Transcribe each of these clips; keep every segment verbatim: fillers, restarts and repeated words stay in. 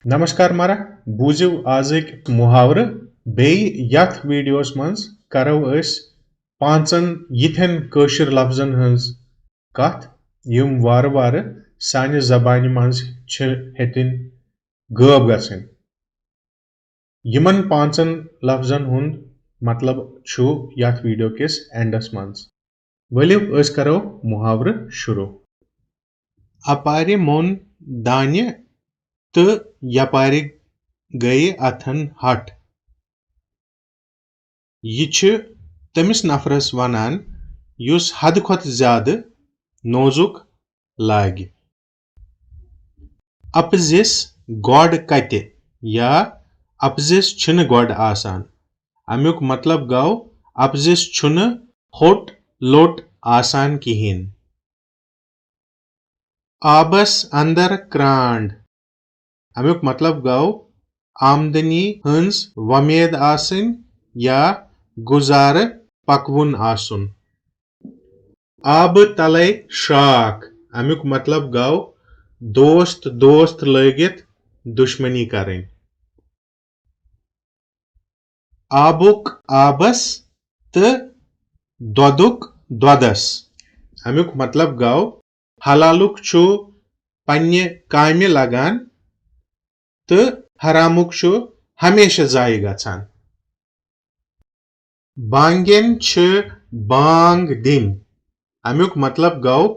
نمسکار مارا، بوٗزِو آزٕکۍ محاورٕ۔ بیٚیہِ یتھ ویڈیوس منٛز کرو أسۍ پانٛژن یِتھٮ۪ن کٲشِر لفظن ہٕنٛز کتھ، یِم وارٕ وارٕ سانہِ زبانہِ منٛز چھِ ہیٚتٕنۍ غٲب گژھٕنۍ۔ یِمن پانٛژن لفظن ہُنٛد مطلب چھُ یتھ ویڈیو کِس اینڈس منٛز۔ ؤلِو، أسۍ کرو محاورٕ شروع۔ اپارِ موٚن دانہِ تہٕ یپارِ گٔیہِ اتھن ہٹھ۔ یہِ چھِ تٔمِس نفرس ونان، یُس حدٕ کھۄتہٕ زیادٕ نوزُک لاگہِ۔ اپزِس گۄڈ کتہِ یا اپزِس چھِنہٕ گۄڈ آسان۔ امیُک مطلب گوٚو، اپزِس چھُنہٕ ہوٚٹ لوٚٹ آسان کِہیٖنۍ۔ آبس اندر کرانڈ۔ امیُک مطلب گوٚو آمدنی ہٕنٛز وۄمید آسٕنۍ یا گُزارٕ پکوُن آسُن۔ آبہٕ تلے شراکھ۔ امیُک مطلب گوٚو دوست دوست لٲگِتھ دُشمنی کرٕنۍ۔ آبُک آبس تہٕ دۄدُک دۄدس۔ امیُک مطلب گوٚو، حلالُک چھُ پننہِ کامہِ لگان تہٕ حرامُک چھُ ہمیشہٕ ضایع گژھان۔ بانگٮ۪ن چھِ بانگ دِنۍ۔ امیُک مطلب گوٚو،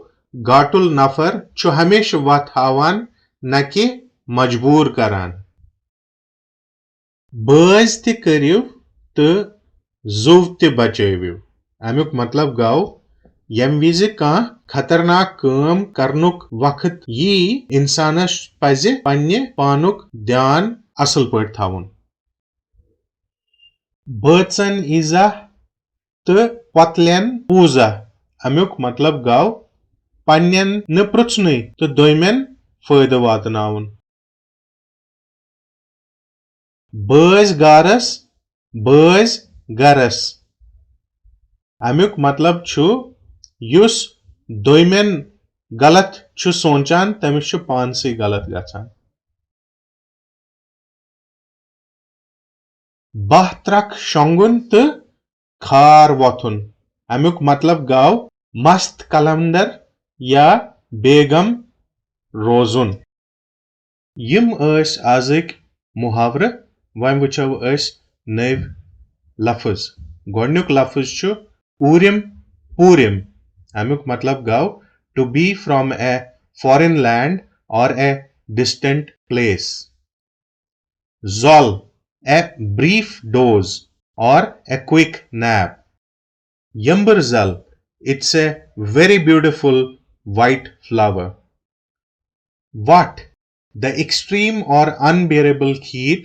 گاٹُل نفر چھُ ہمیشہٕ وتھ ہاوان، نہ کہِ مجبوٗر کران۔ بٲزۍ تہِ کٔرِو تہٕ زُو تہِ بچٲوِو۔ امیُک مطلب گوٚو، ییٚمہِ وِزِ کانٛہہ خطرناک کٲم کرنُک وقت یی، انسانس پزِ پننہِ پانُک دیان اصل پٲٹھۍ تھاوُن۔ بٲژن ایزا تہٕ پۄتلٮ۪ن پوٗزا۔ امیُک مطلب گوٚو، پننٮ۪ن نہٕ پرژھنُے تہٕ دوٚیمٮ۪ن فٲیدٕ واتناوُن۔ بٲزۍ گارس، بٲزۍ گرس۔ امیُک مطلب چھُ، یُس دوٚیمٮ۪ن غلط چھُ سونچان، تٔمِس چھُ پانسٕے غلط گژھان۔ باہ ترکھ شۄنگُن تہٕ کھار وۄتھُن۔ امیُک مطلب گوٚو مست قلندر یا بیگم روزُن۔ یِم ٲسۍ آزٕکۍ محاورٕ۔ وۄنۍ وٕچھو أسۍ نٔوۍ لفظ۔ گۄڈٕنیُک لفظ چھُ اوٗرِم پوٗرِم۔ امیُک مطلب گوٚو to be from a foreign land or a distant place۔ زل، a brief doze or a quick nap۔ یمبر زل، it's a very beautiful white flower۔ وٹھ، the extreme or unbearable heat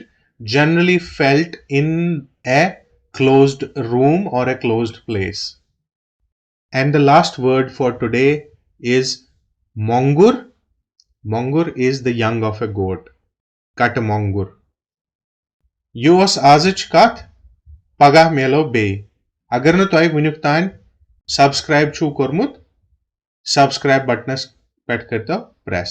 generally felt in a closed room or a closed place۔ And the last word for today is مۄنٛگُر۔ مۄنٛگُر is the young of a goat۔ کٹہٕ مۄنٛگُر۔ یہِ اوس آزٕچ کتھ۔ پگاہ میلو بیٚیہِ۔ اگر نہٕ تۄہہِ وُنیُک تام subscribe چھُو کوٚرمُت، subscribe buttonس پٮ۪ٹھ کٔرۍتو press۔